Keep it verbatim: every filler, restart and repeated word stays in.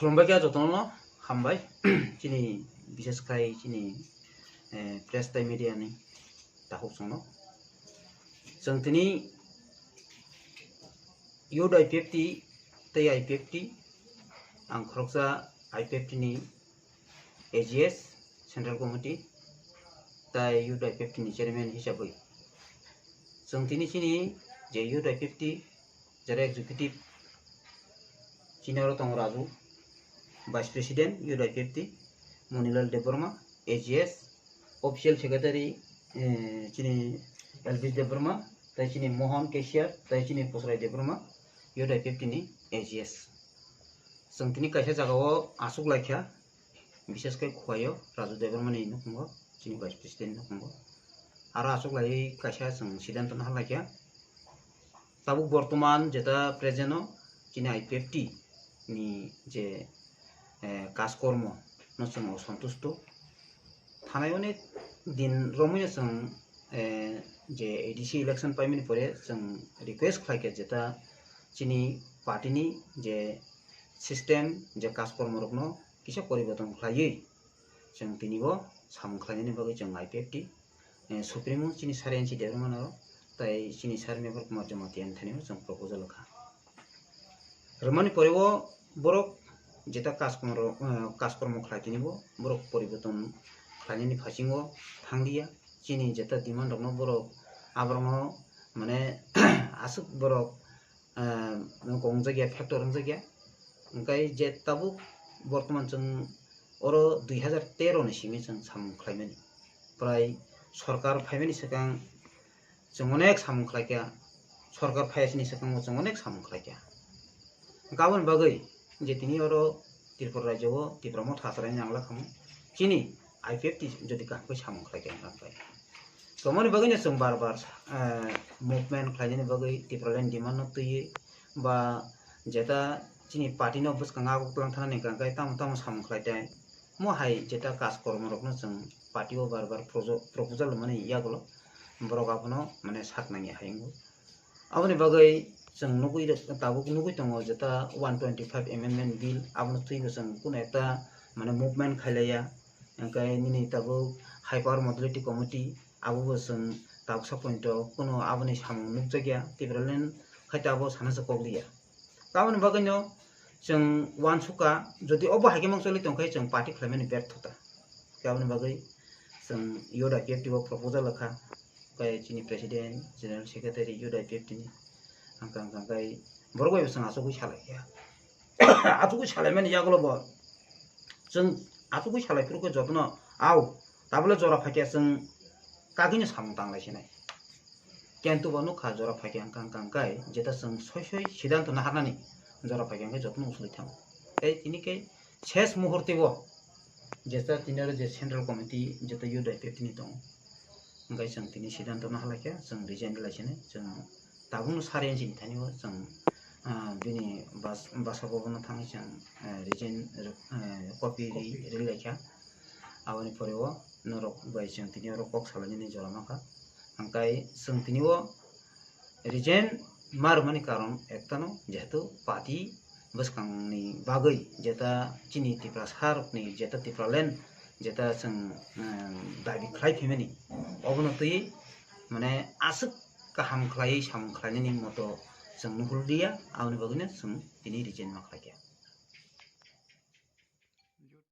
Khulumbai kha jotono hambai. Chini bises khai chini, eh, press tei media ni takhuk chwngno. Chwng tini youth I P F T tei I P F T, ang khoroksa I P F T ni A G S, Central Committee, tei youth I P F T ni chairman hisabwi. Chwng tini chini je youth I P F T, jera executive, chini oro tongo Raju, vice president, youth I P F T, Monilal Debbarma, A G S, official secretary, eh, chini Elvis Debbarma, tei chini Mohan Cashier, tei chini Pusrai Debbarma, youth I P F T ni A G S. Chwng tini kaisa jagao aswk laikha, bises khe Khowai o Raju Debbarma ni nukhungo, chini vice president nukhungo. Aro aswk laiwi kaisa chwng siddhanto naharlaikha. Tabuk bortoman jeta present o chini I P F T ni je, eh, kajkormo no chwng osontusto. Thanai onek din romwi no chwng, eh, je A D C election paimani pore chwng request khlaikha jeta chini party ni je system, je kajkormo rokno kisa poriborton khlaiwi chwng tini bo samung khlainani bagwi chwng I P F T, eh, Supremo chini Sir N C Debbarma no tei chini Sir Mevar Kumar Jamatia ni thani bo chwng proposal kha. Rwmani pore o borok jeta kajkormo rok, eh, kajkormo khlai tini bo borok poriborton khlainani phasingo thanglia. Chini jeta demand rokno borok aborokno mane aswk borok, ah, wngkok wngjakya, factor wngjakya. Hwnkhe je tabuk bortoman chwng oro dui hazar tero ni simi chwng samung khlaimani. Prai sorkar phaimani swkang chwng onek samung khlaikha, sorkar phaiya chini swkango chwng onek samung khlaikha. Hwnkhe aboni bagwi je tini oro Tripura rajyo o Tipra Motha Acharaini nangla khamu chini I P F T jodi kaham khe samung khlaikha hwnkhe. Tomoni bagwino chwng bar bar, eh, movement khlainani bagwi Tipraland demand no twiwi ba jeta chini party no bwskango aguk twlang thanani hwnkha hwnkhe tamo tamo samung khlai tai. Mo hai jeta kajkormo rokno chwng party o bar bar projo-, proposal rwmani yagulo borok abono mane sak nangya hai wngo. Aboni bagwi chwng nugwi rw-, tabuk nugwi tongo jeta one twenty five amendment bill abono twibo chwng kunu ekta mane movement khailaiya. Hwnkhe nini tabuk High Power Modality Committee abo bo chwng tabuksa point o kunu aboni samung nukjakya, Tipraland khai tabuk sana se kok liya. Aboni bagwino chwng uansukha, jodi obo hai khe mangcholi tongkhe chwng party khlaimani berthota. Khe aboni bagwi chwng youth I P F T o proposal kha, khe chini president, general secretary, youth I P F T ni hwnkha hwnkha khe borok bai bo chwng achugwi salaikha. Achugwi salaimani yagulo bo chwng achugwi salai phuru khe jotono au tabole jora phaikha chwng kagini samung tanglai sinai. Kintu bo nukha jora phaikha hwnkha hwnkha hwnkhe jeta chwng soi soi siddhanto naharnani jora phaikha hwnkhe jotono usuli thango. Tei tini khe ses muhurte bo jeta tini oro je central committee jeta youth I P F T ni tongo. Hwnkhe chwng tini siddhanto naharlaikha chwng resign rwlai sinai chwng tabukno sari inchini thani o chwng, ah, bini bas-, basa bobono thangwi chwng, ah, resign rw-, ah, copy ri-, rwlaikha. Aboni pore o norok bai chwng tini oro kok salainani jora mankha. Hwnkhe chwng tini o resign ma rwmani karon ektano jehetu party bwskangni bagwi jeta chini Tiprasa rokni jeta Tipraland jeta chwng, ah, dabi khlai phaimani obono twiwi mane aswk kaham khlaiwi samung khlainani moto chwng nuhuldiya, aboni bagwino chwng tini resign ma khlaikha.